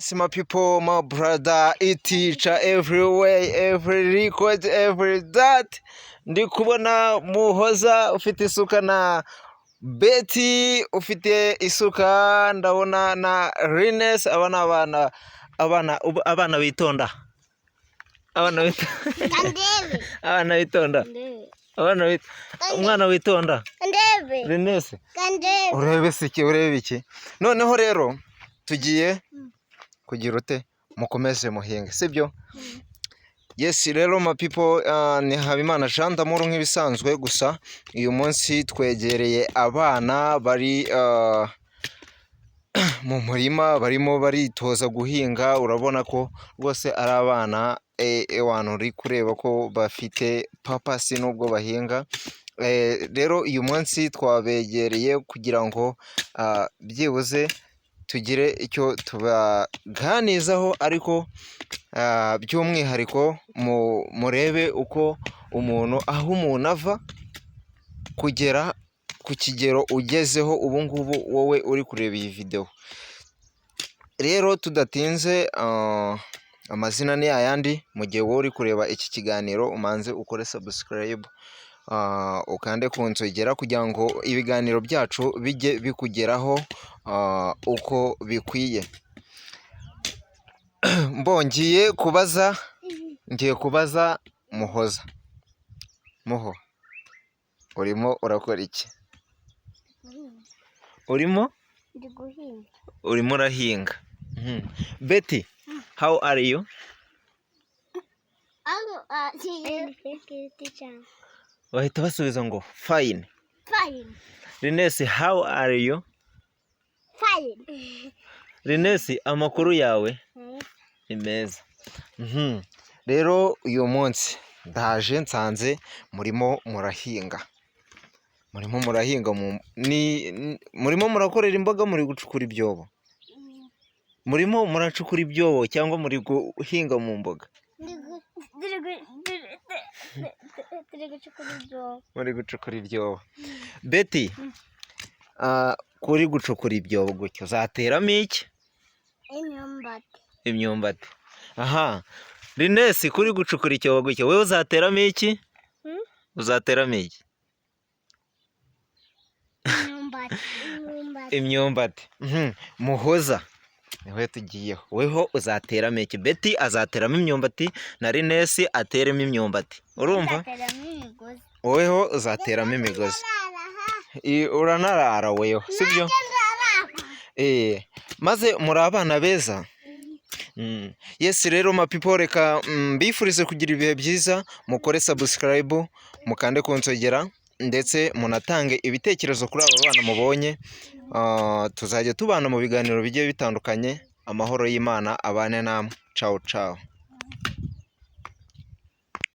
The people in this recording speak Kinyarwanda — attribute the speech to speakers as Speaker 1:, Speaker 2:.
Speaker 1: Yes, my people, my brother, teacher everywhere, every record, every that. Ndi kubona Muhoza ufite isuka na Betty ufite isuka, ndabona na Rines. Aba ni abana bitonda. Abana bitonda.
Speaker 2: Kandebe.
Speaker 1: Abana bitonda.
Speaker 2: Ndebe.
Speaker 1: Umwana witonda.
Speaker 2: Ndebe.
Speaker 1: Rines.
Speaker 2: Kandebe.
Speaker 1: Urebe se iki, urebe iki? Noneho rero tugiye kugira ute? Mukomeze muhinge, sibyo? Yes, rero ma people, ni Habimana Jean D'amour nk'ibisanzwe. Gusa uyu munsi twegereye abana bari mu murima, barimo baritoza guhinga. Urabona ko rwose ari abana ewana uri kureba ko bafite purpose nubwo bahinga. Rero uyu munsi twabegereye kugira ngo byibuze tugire icyo tubaganizaho, ariko by'umwihariko murebe uko umuntu, aho umuntu ava kugera ku kigero ugezeho ubu ngubu, wowe uri kureba iyi videwo. Rero tudatinze, amazina ni yayandi. Mu gihe wowe uri kureba iki kiganiro, umanze ukore subscribe, ukande ku nzogera kugira ngo ibiganiro byacu bijye bikugeraho uko bikwiye. Ngiye kubaza, ngiye kubaza Muhoza. Muho, urimo urakora iki? Urimo?
Speaker 2: Ndi guhinga.
Speaker 1: Urimo urahinga. Betty, how are you?
Speaker 2: Teacher.
Speaker 1: Bahita basubiza ngo "Fine."
Speaker 2: Fine.
Speaker 1: Rinesi, how are you?
Speaker 2: Fine.
Speaker 1: Rinesi, amakuru yawe? Ni meza. Rero uyu munsi ndaje nsanze murimo murahinga, murimo murahinga murimo murakorera imboga, muri gucukura ibyobo, murimo muracukura ibyobo cyangwa muri guhinga mu mboga?
Speaker 2: Turi gucukura ibyobo.
Speaker 1: Muri gucukura ibyobo. Betty, kuri gucukura ibyobo gutyo uzateramo iki?
Speaker 2: Imyumbati.
Speaker 1: Imyumbati. Aha, Rinesi, kuri gucukura icyobo gutyo wowe uzateramo iki?
Speaker 2: Hmm?
Speaker 1: Uzateramo iki?
Speaker 2: Imyumbati. Imyumbati.
Speaker 1: Imyumbati. Muhoza niwe tugiyeho, weho uzateramo iki? Betty azateramo imyumbati na Rinesi ateremo imyumbati, urumva?
Speaker 2: Nzateramo imigozi.
Speaker 1: Woweho uzateramo imigozi. Uranarara weho, sibyo? Maze muri abana beza. Yes, rero ma people, reka mbifurize kugira ibihe byiza. Mukore subscribe, mukande ku nzogera, ndetse munatange ibitekerezo kuri aba bana mubonye. Tuzajya tubana mu biganiro bigiye bitandukanye. Amahoro y'Imana abane namwe. Ciao ciao.